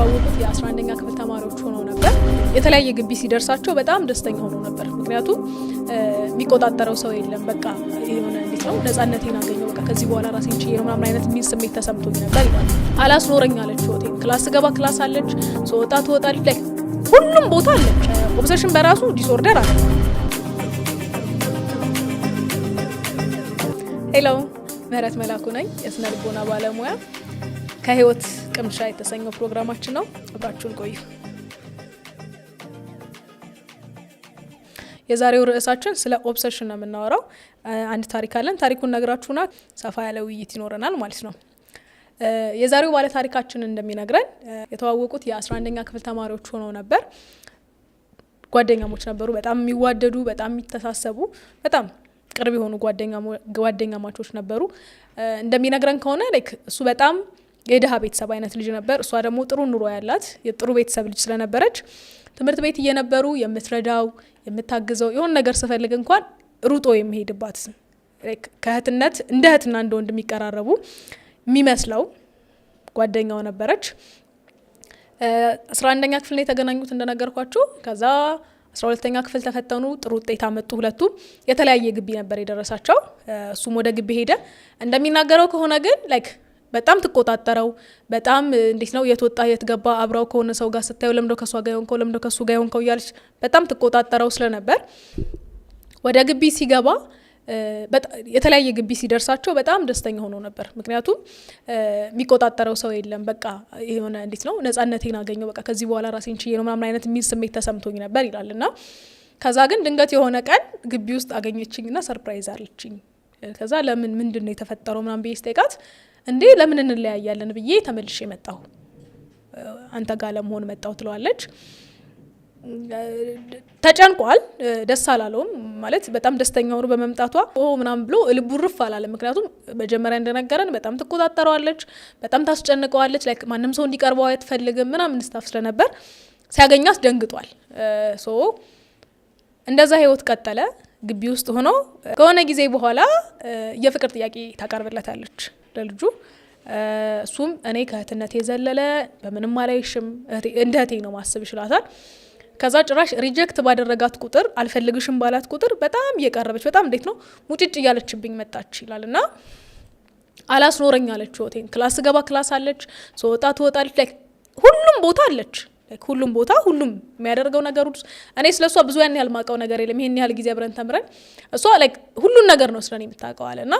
የተዋወቁት የ11ኛ ክፍል ተማሪዎች ሆነው ነበር። የተለያየ ግቢ ሲደርሳቸው በጣም ደስተኛ ሆነው ነበር። ምክንያቱም የሚቆጣጠረው ሰው የለም። በቃ የሆነ እንዴት ነው ነጻነቴን አገኘው፣ በቃ ከዚህ በኋላ ራሴን ችዬ ነው ምናምን አይነት የሚል ስሜት ተሰምቶኝ ነበር ይላል። አላስኖረኝ አለች ህይወቴን። Class ስገባ class አለች፣ ስወጣ ትወጣለች፣ like ሁሉም ቦታ አለች። Obsession በራሱ disorder አለ። Hello፣ ምህረት መላኩ ነኝ፣ የስነ ልቦና ባለሙያ። ከህይወት ቅምሻ የተሰኘው ፕሮግራማችን ነው። አብራችሁን ቆዩ። የዛሬው ርዕሳችን ስለ obsession ነው የምናወራው። አንድ ታሪክ አለን። ታሪኩን ነግራችሁና ሰፋ ያለ ውይይት ይኖረናል ማለት ነው። የዛሬው ባለ ታሪካችን እንደሚነግረን የተዋወቁት የ11ኛ ክፍል ተማሪዎች ሆነው ነበር። ጓደኛሞች ነበሩ። በጣም የሚዋደዱ፣ በጣም የሚተሳሰቡ፣ በጣም ቅርብ የሆኑ ጓደኛማቾች ነበሩ። እንደሚነግረን ከሆነ like እሱ በጣም የድሀ ቤተሰብ አይነት ልጅ ነበር። እሷ ደግሞ ጥሩ ኑሮ ያላት የጥሩ ቤተሰብ ልጅ ስለነበረች ትምህርት ቤት እየነበሩ የምትረዳው፣ የምታግዘው፣ የሆነ ነገር ስፈልግ እንኳን ሩጦ የሚሄድባት፣ ከእህትነት እንደ እህትና እንደ ወንድ የሚቀራረቡ የሚመስለው ጓደኛው ነበረች። 11ኛ ክፍል ነው የተገናኙት እንደነገርኳችሁ። ከዛ 12ኛ ክፍል ተፈተኑ፣ ጥሩ ውጤት አመጡ። ሁለቱም የተለያየ ግቢ ነበር የደረሳቸው። እሱም ወደ ግቢ ሄደ። እንደሚናገረው ከሆነ ግን like በጣም ትቆጣጠረው፣ በጣም እንዴት ነው የት ወጣ የት ገባ፣ አብራው ከሆነ ሰው ጋር ስታየው ለምዶ ከሷ ጋር የሆንከው፣ ለምዶ ከሱ ጋር የሆንከው እያለች በጣም ትቆጣጠረው ስለነበር ወደ ግቢ ሲገባ፣ የተለያየ ግቢ ሲደርሳቸው በጣም ደስተኛ ሆኖ ነበር። ምክንያቱም የሚቆጣጠረው ሰው የለም። በቃ የሆነ እንዴት ነው ነጻነቴን አገኘው፣ በቃ ከዚህ በኋላ ራሴን ችዬ ነው ምናምን አይነት የሚል ስሜት ተሰምቶኝ ነበር ይላል። እና ከዛ ግን ድንገት የሆነ ቀን ግቢ ውስጥ አገኘችኝና surprise አለችኝ። ከዛ ለምን፣ ምንድን ነው የተፈጠረው ምናምን ብዬ ስጠይቃት እንዴ ለምን እንለያያለን ብዬ ተመልሼ መጣሁ፣ አንተ ጋር ለመሆን መጣሁ ትለዋለች። ተጨንቋል። ደስ አላለውም፣ ማለት በጣም ደስተኛ ሆኖ በመምጣቷ ኦ ምናምን ብሎ ልቡ ርፍ አላለም። ምክንያቱም መጀመሪያ እንደነገረን በጣም ትቆጣጠረዋለች፣ በጣም ታስጨንቀዋለች፣ like ማንም ሰው እንዲቀርበው አትፈልግም ምናምን stuff ስለነበር ሲያገኛት ደንግጧል። So እንደዛ ህይወት ቀጠለ። ግቢ ውስጥ ሆኖ ከሆነ ጊዜ በኋላ የፍቅር ጥያቄ ታቀርብለታለች ለልጁ። እሱም እኔ ከእህትነት የዘለለ በምንም አላይሽም፣ እንደ እህቴ ነው ማስብ ይችላታል። ከዛ ጭራሽ reject ባደረጋት ቁጥር፣ አልፈልግሽም ባላት ቁጥር በጣም እየቀረበች፣ በጣም እንዴት ነው ሙጭጭ እያለችብኝ መጣች ይላል። እና አላስኖረኝ አለች ህይወቴን። Class ስገባ class አለች፣ ስወጣ ትወጣለች፣ like ሁሉም ቦታ አለች። Like ሁሉም ቦታ፣ ሁሉም የሚያደርገው ነገር ውስጥ እኔ ስለ እሷ ብዙ ያን ያህል ማውቀው ነገር የለም። ይሄን ያህል ጊዜ አብረን ተምረን እሷ like ሁሉን ነገር ነው ስለኔ የምታውቀው አለ። እና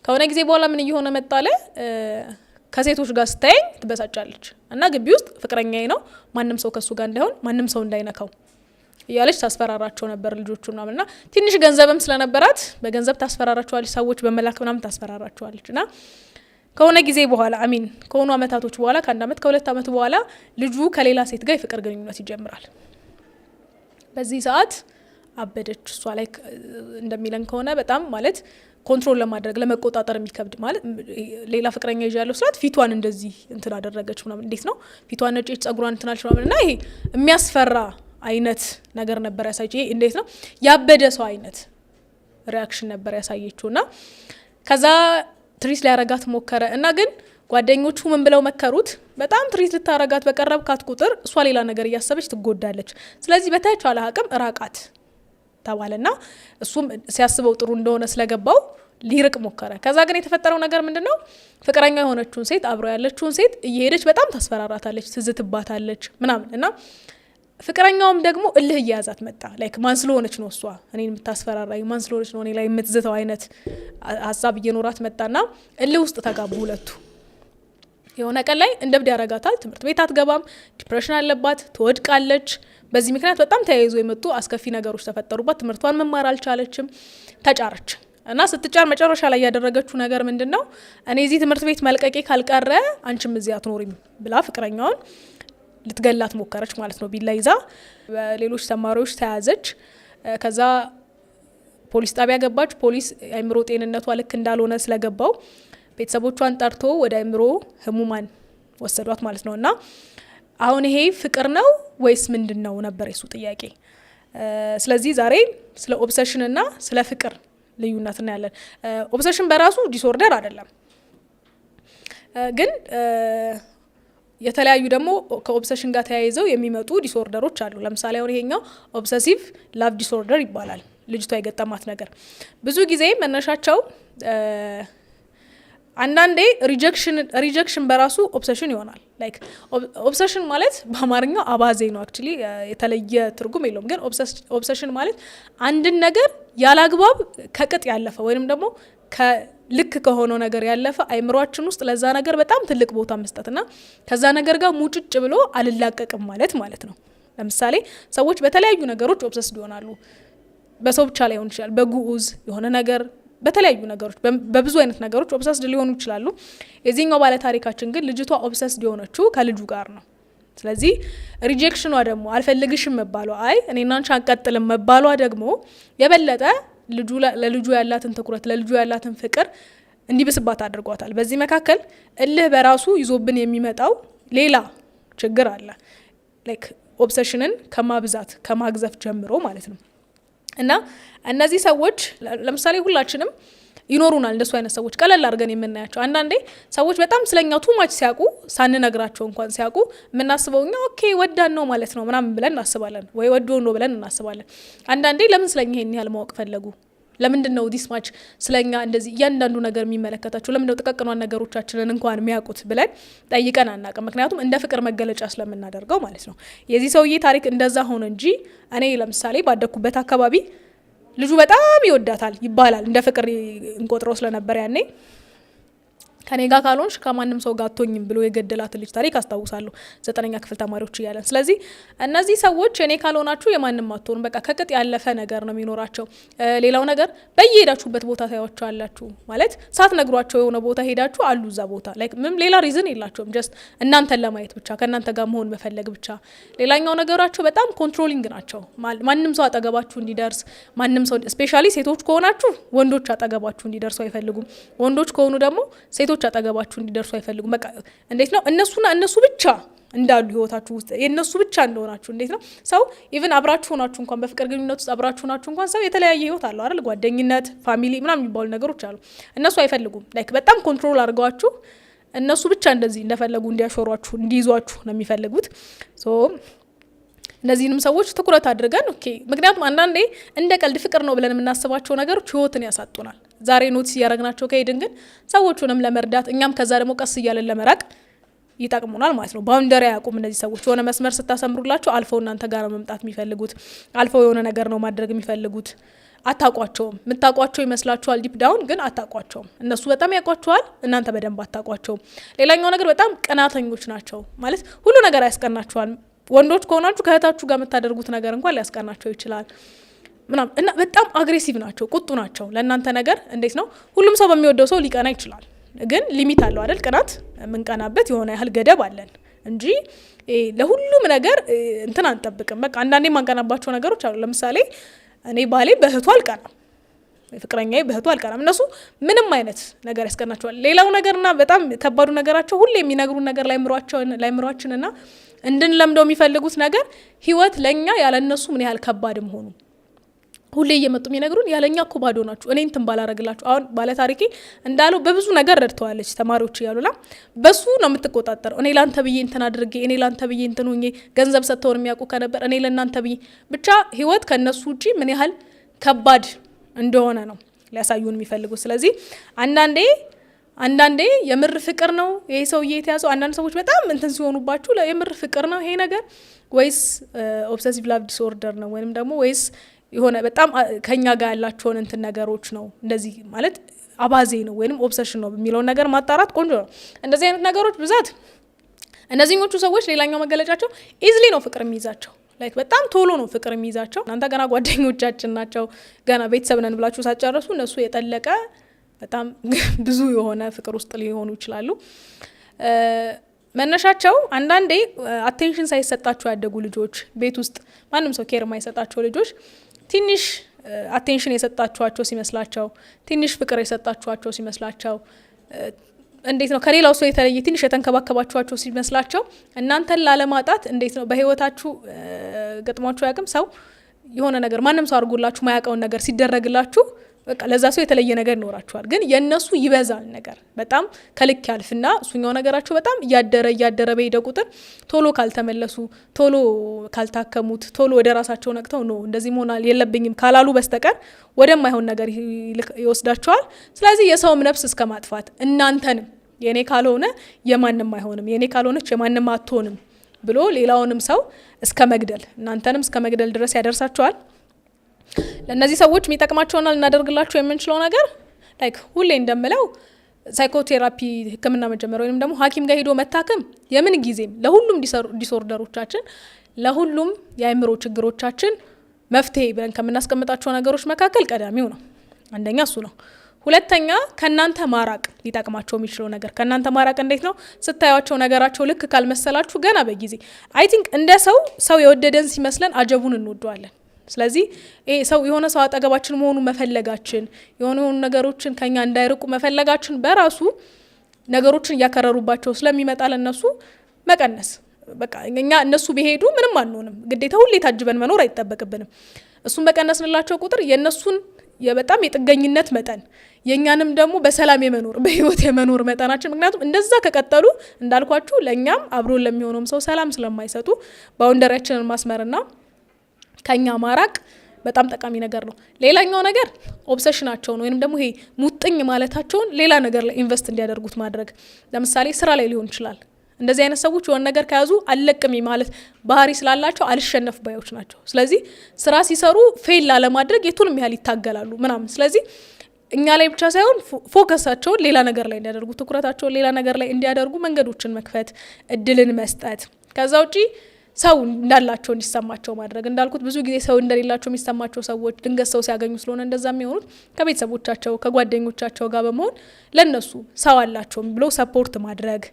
ከሆነ ጊዜ በኋላ ምን እየሆነ መጣ አለ፣ ከሴቶች ጋር ስታየኝ ትበሳጫለች እና ግቢ ውስጥ ፍቅረኛዬ ነው፣ ማንም ሰው ከሱ ጋር እንዳይሆን፣ ማንም ሰው እንዳይነካው እያለች ታስፈራራቸው ነበር ልጆቹ ምናምን። እና ትንሽ ገንዘብም ስለነበራት በገንዘብ ታስፈራራቸዋለች፣ ሰዎች በመላክ ምናምን ታስፈራራቸዋለች። እና ከሆነ ጊዜ በኋላ፣ I mean ከሆኑ አመታቶች በኋላ፣ ከአንድ አመት ከ2 አመት በኋላ ልጁ ከሌላ ሴት ጋር የፍቅር ግንኙነት ይጀምራል። በዚህ ሰዓት አበደች። እሷ ላይ እንደሚለን ከሆነ በጣም ማለት control ለማድረግ፣ ለመቆጣጠር የሚከብድ፣ ማለት ሌላ ፍቅረኛ ይዣለሁ ስላት ፊቷን እንደዚህ እንትን አደረገች ምናምን፣ እንዴት ነው ፊቷን ነጭ፣ ጸጉሯን እንትን አለች ምናምን። እና ይሄ የሚያስፈራ አይነት ነገር ነበር ያሳየችው። ይሄ እንዴት ነው ያበደ ሰው አይነት reaction ነበር ያሳየችው። እና ከዛ treat ሊያረጋት ሞከረ እና ግን ጓደኞቹ ምን ብለው መከሩት? በጣም treat ልታረጋት በቀረብካት ቁጥር እሷ ሌላ ነገር እያሰበች ትጎዳለች። ስለዚህ በተቻለ አቅም ራቃት ተባለና እሱም ሲያስበው ጥሩ እንደሆነ ስለገባው ሊርቅ ሞከረ። ከዛ ግን የተፈጠረው ነገር ምንድነው? ፍቅረኛ የሆነችውን ሴት፣ አብሮ ያለችውን ሴት እየሄደች በጣም ታስፈራራታለች፣ ትዝትባታለች ምናምን። እና ፍቅረኛውም ደግሞ እልህ እየያዛት መጣ። Like ማን ስለሆነች ነው እሷ እኔን የምታስፈራራኝ፣ ማን ስለሆነች ነው እኔ ላይ የምትዝተው አይነት ሀሳብ እየኖራት መጣና እልህ ውስጥ ተጋቡ ሁለቱ። የሆነ ቀን ላይ እንደ እብድ ያረጋታል። ትምህርት ቤት አትገባም፣ depression አለባት፣ ትወድቃለች። በዚህ ምክንያት በጣም ተያይዞ የመጡ አስከፊ ነገሮች ተፈጠሩባት። ትምህርቷን መማር አልቻለችም፣ ተጫረች። እና ስትጫር መጨረሻ ላይ ያደረገችው ነገር ምንድነው? እኔ እዚህ ትምህርት ቤት መልቀቄ ካልቀረ አንቺም እዚህ አትኖሪም ብላ ፍቅረኛውን ልትገላት ሞከረች ማለት ነው። ቢላ ይዛ በሌሎች ተማሪዎች ተያዘች። ከዛ ፖሊስ ጣቢያ ገባች። ፖሊስ አእምሮ ጤንነቷ ልክ እንዳልሆነ ስለገባው ቤተሰቦቿን ጠርቶ ወደ አእምሮ ህሙማን ወሰዷት ማለት ነው። እና አሁን ይሄ ፍቅር ነው ወይስ ምንድን ነው ነበር የሱ ጥያቄ። ስለዚህ ዛሬ ስለ obsession እና ስለ ፍቅር ልዩነት እናያለን። Obsession በራሱ disorder አይደለም፣ ግን የተለያዩ ደግሞ ከ obsession ጋር ተያይዘው የሚመጡ disorder ኦች አሉ። ለምሳሌ አሁን ይሄኛው obsessive love disorder ይባላል። ልጅቷ የገጠማት ነገር ብዙ ጊዜ መነሻቸው አንዳንዴ rejection በራሱ obsession ይሆናል። Like obsession ማለት በአማርኛው አባዜ ነው። Actually የተለየ ትርጉም የለውም። ግን obsession ማለት አንድን ነገር ያላግባብ ከቅጥ ያለፈ ወይንም ደግሞ ከልክ ከሆነው ነገር ያለፈ አይምሯችን ውስጥ ለዛ ነገር በጣም ትልቅ ቦታ መስጠትና ከዛ ነገር ጋር ሙጭጭ ብሎ አልላቀቅም ማለት ነው። ለምሳሌ ሰዎች በተለያዩ ነገሮች obsessed ይሆናሉ። በሰው ብቻ ላይሆን ይችላል። በግዑዝ የሆነ ነገር፣ በተለያዩ ነገሮች፣ በብዙ አይነት ነገሮች obsessed ሊሆኑ ይችላሉ። የዚህኛው ባለ ታሪካችን ግን ልጅቷ obsessed የሆነችው ከልጁ ጋር ነው። ስለዚህ rejection ኗ ደግሞ አልፈልግሽም መባሏ፣ አይ እኔና አንቺ አንቀጥልም መባሏ ደግሞ የበለጠ ለልጁ ያላትን ትኩረት፣ ለልጁ ያላትን ፍቅር እንዲብስባት አድርጓታል። በዚህ መካከል እልህ በራሱ ይዞብን የሚመጣው ሌላ ችግር አለ። Like obsession ን ከማብዛት ከማግዘፍ ጀምሮ ማለት ነው። እና እነዚህ ሰዎች ለምሳሌ ሁላችንም ይኖሩናል እንደሱ አይነት ሰዎች ቀለል አድርገን የምናያቸው። አንዳንዴ ሰዎች በጣም ስለኛ too much ሲያውቁ፣ ሳንነግራቸው እንኳን ሲያውቁ፣ የምናስበው እኛ okay ወዳን ነው ማለት ነው ምናምን ብለን እናስባለን፣ ወይ ወዶ ነው ብለን እናስባለን። አንዳንዴ ለምን ስለኛ ይሄን ያህል ማወቅ ፈለጉ? ለምንድን ነው this much ስለኛ እንደዚህ እያንዳንዱ ነገር የሚመለከታቸው? ለምንድን ነው ጥቃቅኗን ነገሮቻችንን እንኳን የሚያውቁት ብለን ጠይቀን አናውቅም። ምክንያቱም እንደ ፍቅር መገለጫ ስለምናደርገው ማለት ነው። የዚህ ሰውዬ ታሪክ እንደዛ ሆነ እንጂ እኔ ለምሳሌ ባደግኩበት አካባቢ ልጁ በጣም ይወዳታል ይባላል። እንደ ፍቅር እንቆጥረው ስለነበር ያኔ ከኔ ጋር ካልሆንሽ ከማንም ሰው ጋር አትሆኝም ብሎ የገደላት ልጅ ታሪክ አስታውሳለሁ፣ 9ኛ ክፍል ተማሪዎች እያለን። ስለዚህ እነዚህ ሰዎች እኔ ካልሆናችሁ የማንም አትሆኑም፣ በቃ ከቅጥ ያለፈ ነገር ነው የሚኖራቸው። ሌላው ነገር በየሄዳችሁበት ቦታ ታያቸዋላችሁ። ማለት ሳትነግሯቸው የሆነ ቦታ ሄዳችሁ አሉ እዛ ቦታ፣ like ምንም ሌላ reason የላቸውም፣ just እናንተን ለማየት ብቻ፣ ከእናንተ ጋር መሆን መፈለግ ብቻ። ሌላኛው ነገራቸው በጣም controlling ናቸው። ማንም ሰው አጠገባችሁ እንዲደርስ፣ ማንም ሰው especially ሴቶች ከሆናችሁ ወንዶች አጠገባችሁ እንዲደርሱ አይፈልጉም። ወንዶች ከሆኑ ደግሞ ሴቶች አጠገባችሁ እንዲደርሱ አይፈልጉም። በቃ እንዴት ነው እነሱና እነሱ ብቻ እንዳሉ፣ ህይወታችሁ ውስጥ የእነሱ ብቻ እንደሆናችሁ። እንዴት ነው ሰው even አብራችሁ ሆናችሁ እንኳን፣ በፍቅር ግንኙነት ውስጥ አብራችሁ ሆናችሁ እንኳን ሰው የተለያየ ህይወት አለው አይደል? ጓደኝነት፣ family ምናምን የሚባሉ ነገሮች አሉ። እነሱ አይፈልጉም። Like በጣም control አድርገዋችሁ እነሱ ብቻ እንደዚህ እንደፈለጉ እንዲያሾሯችሁ፣ እንዲይዟችሁ ነው የሚፈልጉት። So እነዚህንም ሰዎች ትኩረት አድርገን okay። ምክንያቱም አንዳንዴ እንደ ቀልድ ፍቅር ነው ብለን የምናስባቸው ነገሮች ህይወትን ያሳጡናል። ዛሬ notice እያደረግናቸው ከሄድን ግን ሰዎቹንም ለመርዳት፣ እኛም ከዛ ደግሞ ቀስ እያለን ለመራቅ ይጠቅሙናል ማለት ነው። Boundary አያውቁም እነዚህ ሰዎች። የሆነ መስመር ስታሰምሩላቸው አልፈው እናንተ ጋር ነው መምጣት የሚፈልጉት። አልፈው የሆነ ነገር ነው ማድረግ የሚፈልጉት። አታውቋቸውም። የምታውቋቸው ይመስላችኋል deep down ግን አታውቋቸውም። እነሱ በጣም ያውቋቸዋል፣ እናንተ በደንብ አታውቋቸውም። ሌላኛው ነገር በጣም ቀናተኞች ናቸው። ማለት ሁሉ ነገር ያስቀናቸዋል። ወንዶች ከሆናችሁ ከእህታችሁ ጋር የምታደርጉት ነገር እንኳን ሊያስቀናቸው ይችላል ምናምን። እና በጣም aggressive ናቸው፣ ቁጡ ናቸው። ለእናንተ ነገር እንዴት ነው ሁሉም ሰው በሚወደው ሰው ሊቀና ይችላል፣ ግን limit አለው አይደል? ቅናት የምንቀናበት የሆነ ያህል ገደብ አለን እንጂ ለሁሉም ነገር እንትን አንጠብቅም። በቃ አንዳንዴ የማንቀናባቸው ነገሮች አሉ። ለምሳሌ እኔ ባሌ በእህቱ አልቀናም፣ ፍቅረኛዬ በእህቱ አልቀናም። እነሱ ምንም አይነት ነገር ያስቀናቸዋል። ሌላው ነገርና በጣም ከባዱ ነገራቸው ሁሌ የሚነግሩን ነገር ላይምሯችንና እንድንለምደው የሚፈልጉት ነገር ህይወት ለእኛ ያለ እነሱ ምን ያህል ከባድ መሆኑ ሁሌ እየመጡ የሚነግሩን፣ ያለኛ እኮ ባዶ ናችሁ፣ እኔ እንትን ባላረግላችሁ። አሁን ባለታሪኬ እንዳለው በብዙ ነገር ረድተዋለች ተማሪዎች እያሉና በሱ ነው የምትቆጣጠረው። እኔ ላንተ ብዬ እንትን አድርጌ፣ እኔ ላንተ ብዬ እንትን ሆኜ፣ ገንዘብ ሰጥተውን የሚያውቁ ከነበር እኔ ለእናንተ ብዬ፣ ብቻ ህይወት ከእነሱ ውጪ ምን ያህል ከባድ እንደሆነ ነው ሊያሳዩን የሚፈልጉ። ስለዚህ አንዳንዴ የምር ፍቅር ነው ይሄ ሰውዬ የተያዘው? አንዳንድ ሰዎች በጣም እንትን ሲሆኑባችሁ የምር ፍቅር ነው ይሄ ነገር ወይስ obsessive love disorder ነው፣ ወይም ደግሞ ወይስ የሆነ በጣም ከኛ ጋር ያላቸውን እንትን ነገሮች ነው፣ እንደዚህ ማለት አባዜ ነው ወይም obsession ነው የሚለውን ነገር ማጣራት ቆንጆ ነው። እንደዚህ አይነት ነገሮች ብዛት እነዚህኞቹ ሰዎች ሌላኛው መገለጫቸው easily ነው ፍቅር የሚይዛቸው። Like በጣም ቶሎ ነው ፍቅር የሚይዛቸው። እናንተ ገና ጓደኞቻችን ናቸው፣ ገና ቤተሰብ ነን ብላችሁ ሳትጨርሱ እነሱ የጠለቀ በጣም ብዙ የሆነ ፍቅር ውስጥ ሊሆኑ ይችላሉ። መነሻቸው አንዳንዴ attention ሳይሰጣቸው ያደጉ ልጆች፣ ቤት ውስጥ ማንም ሰው care የማይሰጣቸው ልጆች ትንሽ attention የሰጣችኋቸው ሲመስላቸው፣ ትንሽ ፍቅር የሰጣችኋቸው ሲመስላቸው፣ እንዴት ነው ከሌላው ሰው የተለየ ትንሽ የተንከባከባችኋቸው ሲመስላቸው እናንተን ላለማጣት፣ እንዴት ነው በህይወታችሁ ገጥሟችሁ ያቅም ሰው የሆነ ነገር ማንም ሰው አድርጎላችሁ ማያውቀውን ነገር ሲደረግላችሁ በቃ ለዛ ሰው የተለየ ነገር ይኖራችኋል። ግን የእነሱ ይበዛል ነገር፣ በጣም ከልክ ያልፍና እሱኛው ነገራቸው በጣም እያደረ እያደረ በሄደ ቁጥር ቶሎ ካልተመለሱ፣ ቶሎ ካልታከሙት፣ ቶሎ ወደ ራሳቸው ነቅተው no እንደዚህ መሆን የለብኝም ካላሉ በስተቀር ወደማይሆን ነገር ይወስዳቸዋል። ስለዚህ የሰውም ነፍስ እስከ ማጥፋት፣ እናንተንም የኔ ካልሆነ የማንም አይሆንም፣ የኔ ካልሆነች የማንም አትሆንም ብሎ ሌላውንም ሰው እስከ መግደል፣ እናንተንም እስከ መግደል ድረስ ያደርሳቸዋል። ለእነዚህ ሰዎች የሚጠቅማቸውና ልናደርግላቸው የምንችለው ነገር like ሁሌ እንደምለው psychotherapy ሕክምና መጀመር ወይም ደግሞ ሐኪም ጋር ሄዶ መታከም የምን ጊዜም ለሁሉም disorder ኦቻችን፣ ለሁሉም የአእምሮ ችግሮቻችን መፍትሄ ብለን ከምናስቀምጣቸው ነገሮች መካከል ቀዳሚው ነው። አንደኛ እሱ ነው። ሁለተኛ ከእናንተ ማራቅ ሊጠቅማቸው የሚችለው ነገር፣ ከእናንተ ማራቅ እንዴት ነው? ስታዩቸው ነገራቸው ልክ ካልመሰላችሁ ገና በጊዜ፣ I think እንደ ሰው ሰው የወደደን ሲመስለን አጀቡን እንወደዋለን። ስለዚህ ይሄ ሰው የሆነ ሰው አጠገባችን መሆኑ መፈለጋችን፣ የሆኑ የሆኑ ነገሮችን ከኛ እንዳይርቁ መፈለጋችን በራሱ ነገሮችን እያከረሩባቸው ስለሚመጣ ለእነሱ መቀነስ፣ በቃ እኛ እነሱ ቢሄዱ ምንም አንሆንም። ግዴታ ሁሌ ታጅበን መኖር አይጠበቅብንም። እሱን በቀነስንላቸው ቁጥር የእነሱን የበጣም የጥገኝነት መጠን፣ የእኛንም ደግሞ በሰላም የመኖር፣ በህይወት የመኖር መጠናችን፣ ምክንያቱም እንደዛ ከቀጠሉ እንዳልኳችሁ ለእኛም አብሮን ለሚሆነውም ሰው ሰላም ስለማይሰጡ boundary ያችንን ማስመርና ከኛ ማራቅ በጣም ጠቃሚ ነገር ነው። ሌላኛው ነገር obsession ኣቸውን ወይንም ደግሞ ይሄ ሙጥኝ ማለታቸውን ሌላ ነገር ላይ invest እንዲያደርጉት ማድረግ። ለምሳሌ ስራ ላይ ሊሆን ይችላል። እንደዚህ አይነት ሰዎች የሆነ ነገር ከያዙ አልለቅም ማለት ባህሪ ስላላቸው አልሸነፍ ባዮች ናቸው። ስለዚህ ስራ ሲሰሩ fail ላለማድረግ የቱንም ያህል ይታገላሉ ምናምን። ስለዚህ እኛ ላይ ብቻ ሳይሆን focus ኣቸውን ሌላ ነገር ላይ እንዲያደርጉ፣ ትኩረታቸውን ሌላ ነገር ላይ እንዲያደርጉ መንገዶችን መክፈት፣ እድልን መስጠት። ከዛ ውጪ ሰው እንዳላቸው እንዲሰማቸው ማድረግ። እንዳልኩት ብዙ ጊዜ ሰው እንደሌላቸው የሚሰማቸው ሰዎች ድንገት ሰው ሲያገኙ ስለሆነ እንደዛ የሚሆኑት፣ ከቤተሰቦቻቸው ከጓደኞቻቸው ጋር በመሆን ለነሱ ሰው አላቸው ብሎ support ማድረግ፣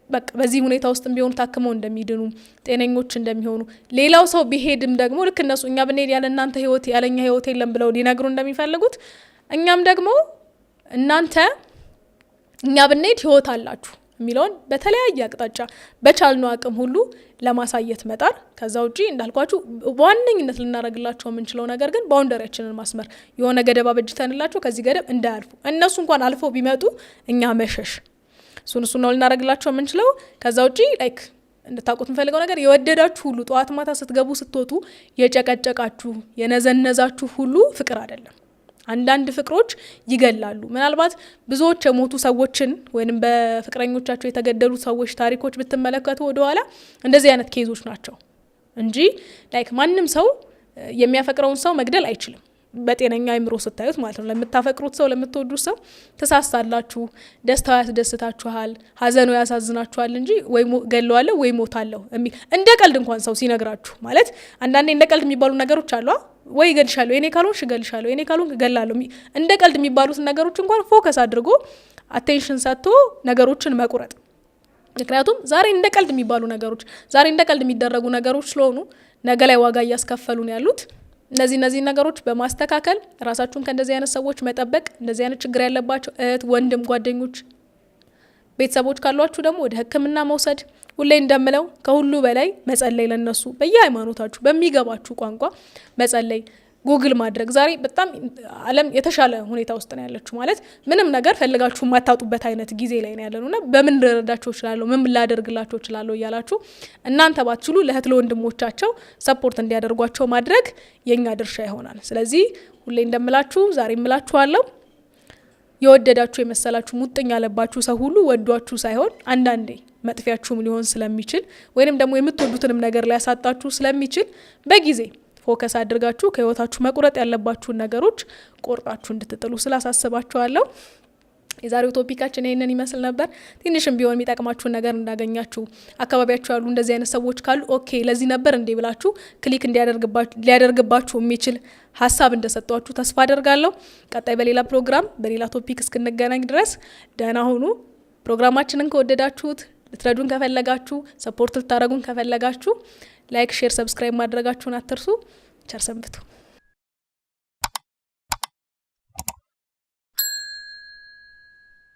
በቃ በዚህ ሁኔታ ውስጥ ቢሆኑ ታክመው እንደሚድኑ፣ ጤነኞች እንደሚሆኑ፣ ሌላው ሰው ቢሄድም ደግሞ ልክ እነሱ እኛ ብንሄድ ያለ እናንተ ህይወት ያለኛ ህይወት የለም ብለው ሊነግሩ እንደሚፈልጉት እኛም ደግሞ እናንተ እኛ ብንሄድ ህይወት አላችሁ የሚለውን በተለያየ አቅጣጫ በቻልነው አቅም ሁሉ ለማሳየት መጣር። ከዛ ውጪ እንዳልኳችሁ በዋነኝነት ልናደርግላቸው የምንችለው ነገር ግን boundary ያችንን ማስመር፣ የሆነ ገደብ አበጅተንላቸው ከዚህ ገደብ እንዳያልፉ፣ እነሱ እንኳን አልፈው ቢመጡ እኛ መሸሽ፣ እሱን እሱን ነው ልናደርግላቸው የምንችለው። ከዛ ውጪ like እንድታውቁት የምፈልገው ነገር የወደዳችሁ ሁሉ፣ ጠዋት ማታ ስትገቡ ስትወጡ የጨቀጨቃችሁ የነዘነዛችሁ ሁሉ ፍቅር አይደለም። አንዳንድ ፍቅሮች ይገላሉ። ምናልባት ብዙዎች የሞቱ ሰዎችን ወይም በፍቅረኞቻቸው የተገደሉ ሰዎች ታሪኮች ብትመለከቱ ወደኋላ እንደዚህ አይነት case ኦች ናቸው እንጂ like ማንም ሰው የሚያፈቅረውን ሰው መግደል አይችልም። በጤነኛ አይምሮ ስታዩት ማለት ነው። ለምታፈቅሩት ሰው፣ ለምትወዱት ሰው ትሳሳላችሁ፣ ደስታው ያስደስታችኋል፣ ሀዘኑ ያሳዝናችኋል እንጂ ወይ ገለዋለሁ ወይ ሞታለሁ እንደ ቀልድ እንኳን ሰው ሲነግራችሁ፣ ማለት አንዳንዴ እንደ ቀልድ የሚባሉ ነገሮች አሉ፣ ወይ እገልሻለሁ፣ የኔ ካልሆንሽ እገልሻለሁ፣ የኔ ካልሆንክ እገላለሁ፣ እንደ ቀልድ የሚባሉትን ነገሮች እንኳን focus አድርጎ attention ሰጥቶ ነገሮችን መቁረጥ። ምክንያቱም ዛሬ እንደ ቀልድ የሚባሉ ነገሮች፣ ዛሬ እንደ ቀልድ የሚደረጉ ነገሮች ስለሆኑ ነገ ላይ ዋጋ እያስከፈሉን ያሉት። እነዚህ ነገሮች በማስተካከል ራሳችሁን ከእንደዚህ አይነት ሰዎች መጠበቅ፣ እንደዚህ አይነት ችግር ያለባቸው እህት፣ ወንድም፣ ጓደኞች፣ ቤተሰቦች ካሏችሁ ደግሞ ወደ ሕክምና መውሰድ፣ ሁሌ እንደምለው ከሁሉ በላይ መጸለይ፣ ለነሱ በየሃይማኖታችሁ በሚገባችሁ ቋንቋ መጸለይ፣ ጉግል ማድረግ። ዛሬ በጣም ዓለም የተሻለ ሁኔታ ውስጥ ነው ያለችው። ማለት ምንም ነገር ፈልጋችሁ የማታጡበት አይነት ጊዜ ላይ ነው ያለነው እና በምን ልረዳቸው እችላለሁ፣ ምን ላደርግላቸው እችላለሁ እያላችሁ እናንተ ባትችሉ ለእህት ለወንድሞቻቸው support እንዲያደርጓቸው ማድረግ የእኛ ድርሻ ይሆናል። ስለዚህ ሁሌ እንደምላችሁ ዛሬ እምላችኋለሁ፣ የወደዳችሁ የመሰላችሁ፣ ሙጥኝ ያለባችሁ ሰው ሁሉ ወዷችሁ ሳይሆን አንዳንዴ መጥፊያችሁም ሊሆን ስለሚችል ወይንም ደግሞ የምትወዱትንም ነገር ሊያሳጣችሁ ስለሚችል በጊዜ focus አድርጋችሁ ከህይወታችሁ መቁረጥ ያለባችሁን ነገሮች ቆርጣችሁ እንድትጥሉ ስላሳስባችኋለሁ። የዛሬው topic ኣችን ይህንን ይመስል ነበር። ትንሽም ቢሆን የሚጠቅማችሁን ነገር እንዳገኛችሁ፣ አካባቢያችሁ ያሉ እንደዚህ አይነት ሰዎች ካሉ okay ለዚህ ነበር እንዴ ብላችሁ click ሊያደርግባችሁ የሚችል ሀሳብ እንደሰጧችሁ ተስፋ አደርጋለሁ። ቀጣይ በሌላ ፕሮግራም በሌላ topic እስክንገናኝ ድረስ ደህና ሁኑ። ፕሮግራማችንን ከወደዳችሁት፣ ልትረዱን ከፈለጋችሁ፣ support ልታደረጉን ከፈለጋችሁ like፣ share፣ subscribe ማድረጋችሁን አትርሱ። ቸር ሰንብቱ።